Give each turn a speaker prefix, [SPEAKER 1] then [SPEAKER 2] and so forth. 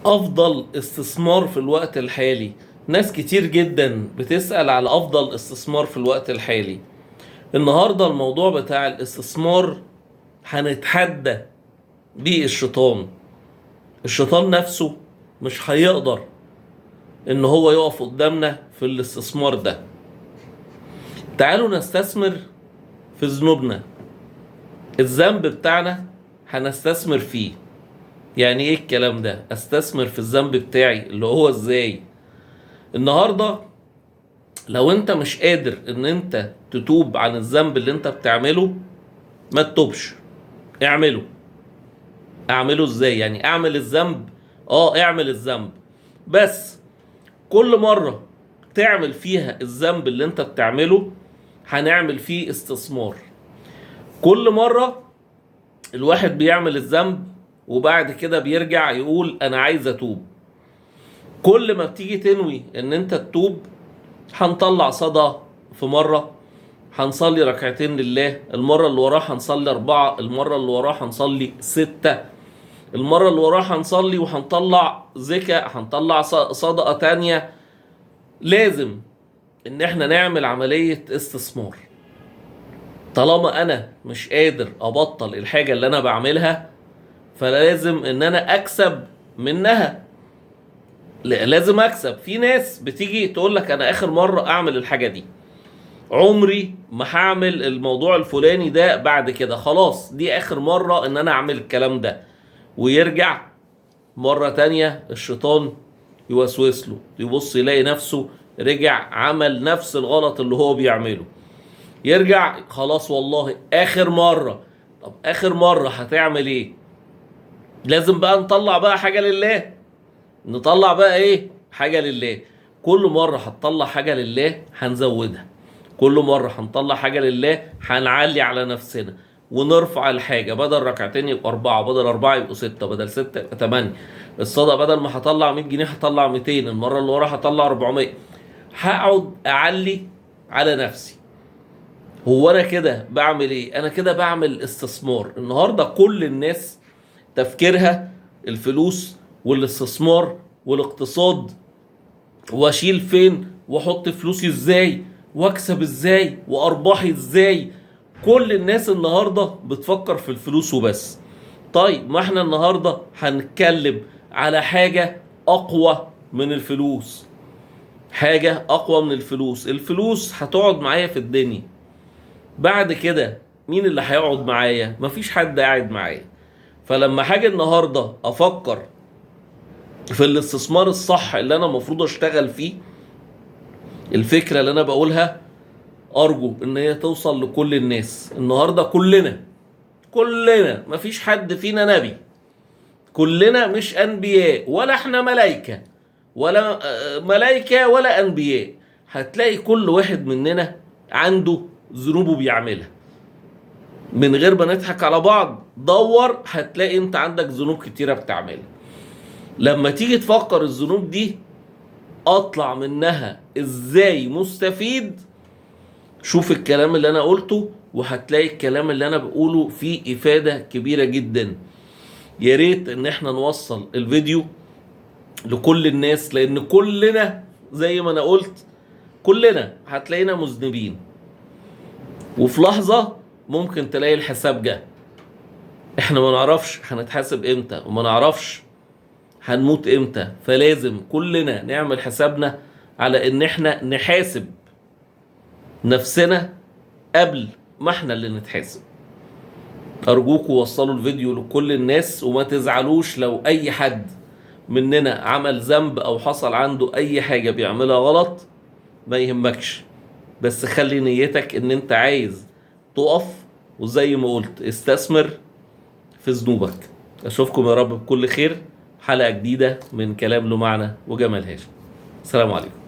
[SPEAKER 1] افضل استثمار في الوقت الحالي. ناس كتير جدا بتسأل على افضل استثمار في الوقت الحالي. النهاردة الموضوع بتاع الاستثمار هنتحدى بيه الشيطان. الشيطان نفسه مش هيقدر ان هو يقف قدامنا في الاستثمار ده. تعالوا نستثمر في ذنوبنا، الذنب بتاعنا هنستثمر فيه. يعني ايه الكلام ده؟ استثمر في الذنب بتاعي اللي هو ازاي؟ النهاردة لو انت مش قادر ان انت تتوب عن الذنب اللي انت بتعمله، ما تتوبش، اعمله. اعمله ازاي؟ يعني اعمل الذنب، اعمل الذنب، بس كل مرة تعمل فيها الذنب اللي انت بتعمله هنعمل فيه استثمار. كل مرة الواحد بيعمل الذنب وبعد كده بيرجع يقول انا عايز اتوب، كل ما بتيجي تنوي ان انت تتوب هنطلع صدقة في مرة، هنصلي ركعتين لله، المرة اللي وراها هنصلي 4، المرة اللي وراها هنصلي 6، المرة اللي وراها هنصلي وهنطلع زكاة، هنطلع صدقة تانية. لازم ان احنا نعمل عملية استثمار. طالما انا مش قادر ابطل الحاجة اللي انا بعملها، فلازم ان انا اكسب منها، لازم اكسب. في ناس بتيجي تقول لك انا اخر مرة اعمل الحاجة دي، عمري ما هعمل الموضوع الفلاني ده بعد كده، خلاص دي اخر مرة ان انا اعمل الكلام ده. ويرجع مرة تانية الشيطان يوسوس له، يبص يلاقي نفسه رجع عمل نفس الغلط اللي هو بيعمله، يرجع خلاص والله اخر مرة. طب اخر مرة هتعمل ايه؟ لازم بقى نطلع بقى حاجة لله، نطلع بقى ايه؟ حاجة لله. كل مرة هتطلع حاجة لله هنزودها، كل مرة هنطلع حاجة لله هنعلي على نفسنا ونرفع الحاجة، بدل ركعتين يبقى 4، بدل 4 يبقوا 6، بدل 6 يبقى 8. الصدقة بدل ما هطلع 100 جنيه هطلع 200، المرة اللي وراها هطلع 400. هقعد أعلي على نفسي. هو أنا كده بعمل إيه؟ أنا كده بعمل استثمار. النهاردة كل الناس تفكيرها الفلوس والاستثمار والاقتصاد، واشيل فين واحط فلوسي ازاي واكسب ازاي وارباحي ازاي. كل الناس النهارده بتفكر في الفلوس وبس. طيب ما احنا النهارده هنتكلم على حاجه اقوى من الفلوس، حاجه اقوى من الفلوس. الفلوس هتقعد معايا في الدنيا، بعد كده مين اللي هيقعد معايا؟ مفيش حد قاعد معايا. فلما حاجه النهارده افكر في الاستثمار الصح اللي انا المفروض اشتغل فيه، الفكرة اللي انا بقولها ارجو ان هي توصل لكل الناس. النهاردة كلنا مفيش حد فينا نبي، كلنا مش انبياء ولا احنا ملايكة، ولا ملايكة ولا انبياء. هتلاقي كل واحد مننا عنده ذنوبه بيعملها، من غير ما نضحك على بعض. دور هتلاقي انت عندك ذنوب كتيرة بتعملها. لما تيجي تفكر الذنوب دي اطلع منها ازاي مستفيد، شوف الكلام اللي انا قلته وهتلاقي الكلام اللي انا بقوله فيه افادة كبيرة جدا. يا ريت ان احنا نوصل الفيديو لكل الناس، لان كلنا زي ما انا قلت كلنا هتلاقينا مذنبين، وفي لحظة ممكن تلاقي الحساب جه. احنا ما نعرفش هنتحاسب امتى وما نعرفش هنموت امتى، فلازم كلنا نعمل حسابنا على ان احنا نحاسب نفسنا قبل ما احنا اللي نتحاسب. ارجوكوا وصلوا الفيديو لكل الناس، وما تزعلوش لو اي حد مننا عمل ذنب او حصل عنده اي حاجة بيعملها غلط، ما يهمكش، بس خلي نيتك ان انت عايز تقف، وزي ما قلت استثمر في ذنوبك. اشوفكم يا رب بكل خير، حلقة جديدة من كلام له معنى وجمال هاشم. السلام عليكم.